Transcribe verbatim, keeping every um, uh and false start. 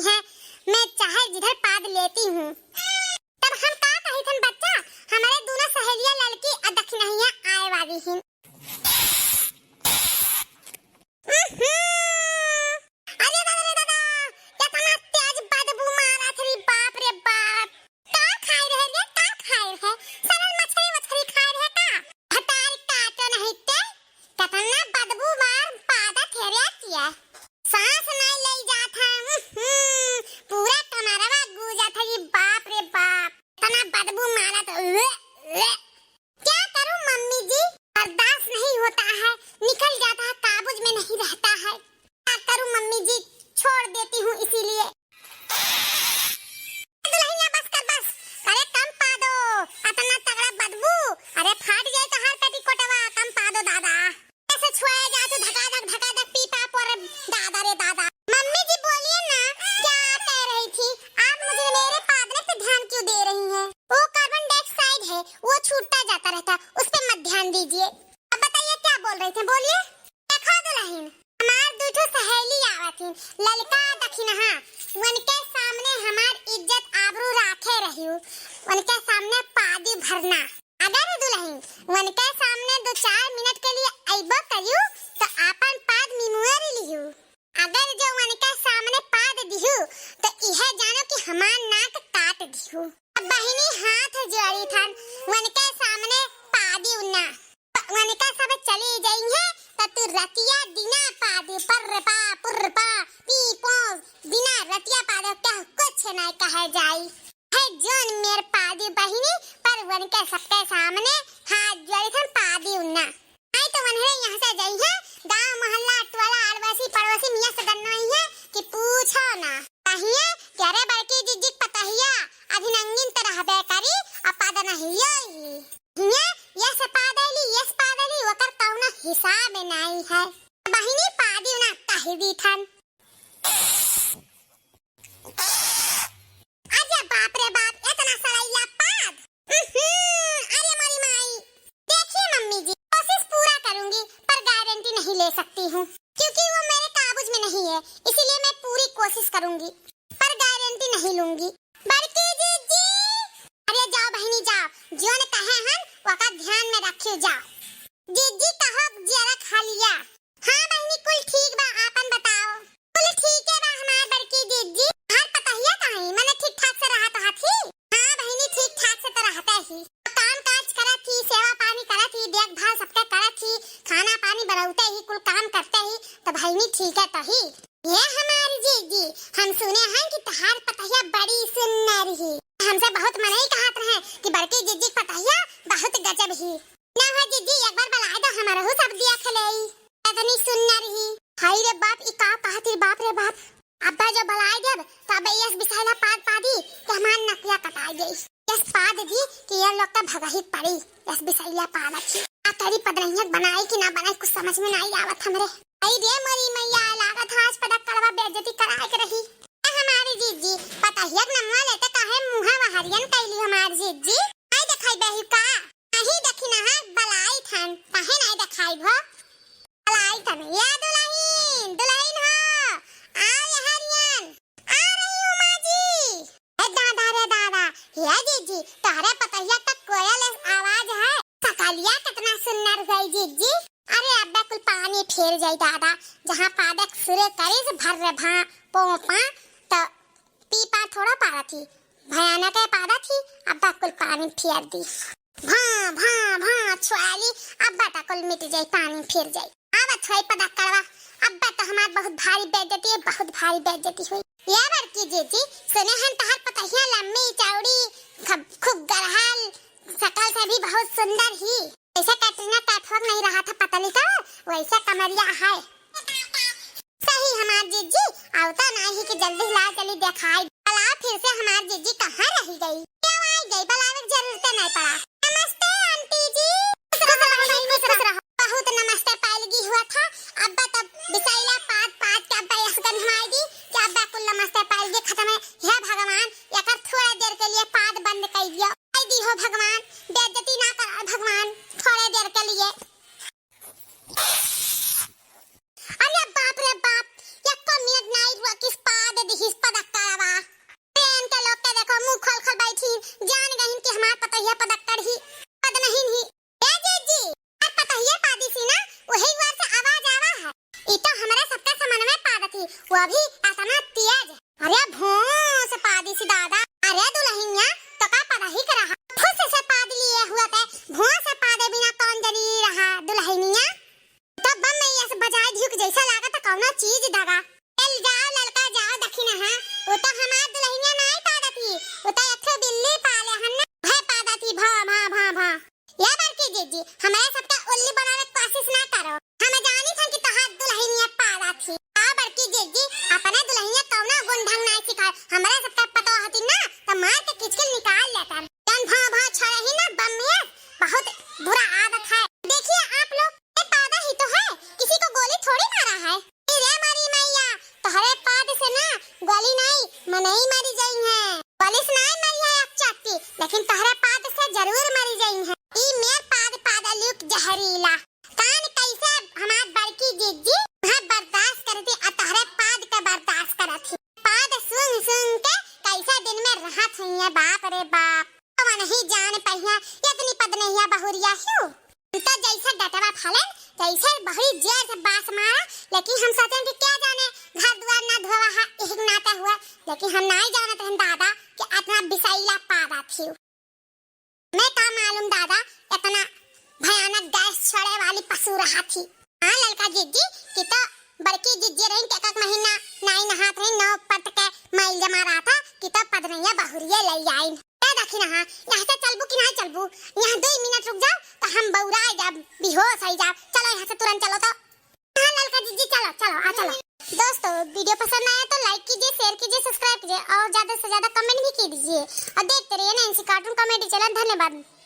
हैं, मैं चाहे जिधर पाद लेती हूँ। तब हम का कही थन बच्चा, हमरे दूनो सहेलिया ललकी आ दखिनहिया आए वाली हिन। उहुं। अरे दादा रे दादा, केतना तेज बदबू मारत रे, बाप रे बाप। का खाए रहे रे, का खाए रहे? सरल मछरी वछरी खाए रहे का? भतार काटो नहीं ते, केतना बदबू मार पादत है रे तिया। सांस नहीं ले जात है। उहुं, पूरा कमरवा गूंजत है, ये बाप रे बाप। केतना बदबू मारत, उए, उए। क्या करूं मम्मी जी, बर्दाश्त नहीं होता है, निकल जाता है, काबूज में नहीं रहता है। क्या करूं मम्मी जी, छोड़ देती हूँ इसीलिए। दुल्हनिया बस कर बस, अरे कम पादो, अतना तगड़ा बदबू, अरे फाट जाए तोहार पेटीकोटवा, कम पादो दादा। ऐसे छुआया जाए तो धकाधक धकाधक पी पा पोर, दादा रे दादा। मम्मी जी बोलिए ना, क्या कह रही थी आप? मुझे मेरे पादने पे ध्यान क्यों दे रही हैं? वो कार्बन डाइऑक्साइड है, वो छूटता जाता रहता, उस पे मत ध्यान दीजिए। अब बताइए क्या बोल रहे थे, बोलिए। देखो दुल्हन, हमार दू ठो सहेली आवत हिन, ललका दखिनहा, उनके सामने हमार इज्जत आबरू राखे रहियो, उनके सामने पादी भरना। अगर दुल्हन उनके सामने दो चार मिनट के लिए अइबो करियो तो आपन पाद निमुअर लियो। अगर जो उनके सामने पाद दिहू तो इहे जानो कि हमार नाक काट दिहू। अब बहिनी हाथ जोड़ी थन, उनके सामने पादिउ ना। उनका सब चली जइहें, त तू रतिया दिना पादे, पर्र पा, पुर्र पा, पी पो, दिना रतिया पादे, क्या कुछ नहीं कहे जाई। है जोन मेर पादे बहिनी, पर उनके सबके सामने हाथ जोड़ी थन पादे उन्ना। नहीं तो उन्हें यहाँ से जइहें, गांव मोहल्ला टोला अड़वासी पड़ोसी मियाँ से गन्ना ही है कि पूछो ना। कहिए कि अरे बड़की जिज्जी पतहिया, अभी नंगिन त रहबे करी, आ पाद नहीं ही। हियाँ यस पादली, यस पादली, ओकर कौनो हिसाब नाई है। बहिनी पादी ना कहि दी थन। अरे बाप रे बाप, इतना सड़ैला पाद। उहुं, अरे मोरी माई। देखिए मम्मी जी, कोशिश पूरा करूंगी, पर गारंटी नहीं ले सकती हूँ, क्योंकि वो मेरे काबूज में नहीं है, इसीलिए मैं पूरी कोशिश करूंगी। पर गारंटी नहीं लूंगी। बड़की जिज्जी! अरे जाओ बहिनी जाओ, जोन कहे हन ओका ध्यान में रखियो जाओ। जिज्जी कहो जरा खा लिया। हाँ बहिनी कुल ठीक बा, आपन बताओ। कुल ठीक है बा हमार बड़की जिज्जी। हर पतहिया कहीं मने ठीक ठाक से रहत हथी? हाँ बहिनी ठीक ठाक से तो रहते ही। काम काज करत ही, सेवा पानी करत ही, देखभाल सबके करत ही, खाना पानी बनौते ही, कुल काम करते ही, तो बहिनी ठीक है तो ही। ये हमारी जीजी, हम सुने हैं कि तहार पतहिया बड़ी सुन्नर ही। हमसे बहुत मनई कहत रहे कि बड़की जीजी पतहिया बहुत गजब ही। ना हो जीजी, एक बार बुलाए दो, हमरहू सब दिया खिलाई। इतनी सुन्नर ही। हाय रे बाप, ई का कहत ही, बाप रे बाप। अब्बा जो बुलाए देब, तो अब्बा यस बिसाइला पाद पादी कि हमार नकिया कटाई गई। यस पाद दी कि ये लोग का भगही पड़ी। यस बिसाइला पाद अच्छी। आ करी पदरहिया बनाई कि ना बनाई, कुछ समझ में नहीं आवत हमरे। आई रे मोरी मैया, लागत है आज पदक्कड़वा बेइज्जती कराए के रही। ए हमारी जीजी, पतहिया के नमवा लेते काहे मुँहा वहरियन कैली हमार जीजी? आई देखाई बेहू का? नहीं देखी ना है, बलाई थन, काहे नहीं देखाई भो? बलाई थन, या दुलहिन, दुलहिन हो, आओ यहाँ रियन। आ रही हूँ माँ जी। ए दादा रे दादा, हे जीजी, तोहरे पतहिया का कोयल अस आवाज है। सकलिया कितना सुन्नर हुई जीजी। अरे अब्बे कुल पानी फेर जाई दादा, जहाँ पादक सुरे करिस भर्र भा पोपा, त पी पा थोड़ा पारत ही, भयानक है पारत ही, अब्बा कुल पानी फेर दी। भा, भा, भा, छुआली, अब्बा त कुल मिट जाई, पानी फेर जाई। आवत होई पदक्कड़वा, अब्बा त हमार बहुत भारी बेइज्जती है, बहुत भारी बेइज्जती हुई। ये बड़की जीजी, सुने हन तहार पतहिया लम्मी चौड़ी, खब-, खूब गरहल, शकल से भी बहुत सुंदर ही। जैसे कैटरीना कैफ वाक नहीं रहा था पतली का, वैसे कमरिया है। सही हमार जीजी, आवता नाही कि जल्दी ला चली देखाई। भला फिर से हमार जीजी कहाँ रही गई? क्या आई गई? बुलावे की जरूरत नहीं पड़ा। नमस्ते आंटी जी। खुश रहो, खुश रहो, खुश रहो। बहुत नमस्ते पायलगी हुआ था। अब्बा तब बिसाइला पाद पाद के अब्बा यस गंधमाई दी कि अब्बा कुल नमस्ते पायलगी खत्म है। हे भगवान, एकर थोड़ा देर के लिए पाद बंद कर दियो। आई दी हो भगवान, बेइज्जती ना कर भगवान, थोड़े देर के लिए। अरे बाप रे बाप, एको मिनट नाई रुआ किस पाद दिहिस पदा इसी दादा, अरे दुलहिनिया, तो का पदही के रहा? फुस से पाद लिए हुआ ते, भुआ से पादे बिना कौन जनी रहा दुलहिनिया? तब बम में यस बजाए धियुक जैसा लागत कौनो चीज दगा। चल जाओ ललका जाओ दखिनहा, वो तो हमार दुलहिनिया नाई पादत ही, वो तो एक ठो बिल्ली पाले हन ना, वह पादत ही भा भा भा भा। या बड़की जिज्जी, हमरे सबका उल्ली बनावे के कोशिश ना करो। हम जानी थन कि तोहार दुलहिनिया पादत ही। आ बड़की जिज्जी, अपने दुलहिनिया कौनो गुण ढंग नाई सिखाए, हमरे सबका पतोह हती ना, तो मार के किचकिल निकाल लेतन। जन भा भा छड़े ही ना बम में, बहुत बुरा आदत है। देखिए आप लोग, ये पादा ही तो है, किसी को गोली थोड़ी मारा है। अरे रे मारी मैया, तोहरे पाद से ना गोली नाई, मनई मरी जाई है। पुलिस नाई मरी है एक चट्टी, लेकिन तोहरे पाद से जरूर मरी जाई है। ई मेर पाद पादा लुक जहरीला। कान कैसे हमार बड़की जिज्जी वहाँ बर्दाश्त करती, आ तोहरे पाद के बर्दाश्त करत ही। पाद सुन सुन के कैसे दिन में रहत हुई है, बाप रे बाप। तो नहीं जान पहिया, इतनी पदनहिया बहुरिया हियो। हम तो जैसे डटवा फालेन, जैसे बहरी जेर से बास मारा, लेकिन हम सोचेन कि क्या जाने घर दुआर ना धोवा हा, एक नाता हुआ, लेकिन हम नाई जानत रहन दादा कि इतना बिसैला पादा थी। मैं का मालूम दादा, इतना भयानक गैस छोड़े वाली पशु रहा थी। हाँ ललका जिज्जी, कि तो बड़की जिज्जी रही, एक एक महीना नाई नहात रही, नौ पट के मैल जमा रहा था, कि तो पदनैया बहुरिये ले आई। ए दखिनहा, यहाँ से चलबू कि नाई चलबू? यहाँ दो मिनट रुक जाओ, तो हम बौरा जाब, बेहोश हो जाब। चलो यहाँ से तुरंत चलो तो। हाँ ललका जिज्जी, चलो, चलो, आ चलो। दोस्तों, वीडियो पसंद आया तो like कीजिए, share कीजिए, subscribe कीजिए और ज्यादा से ज्यादा comment भी कीजिए। और देखते रहिए ना एनसी cartoon comedy channel। धन्यवाद।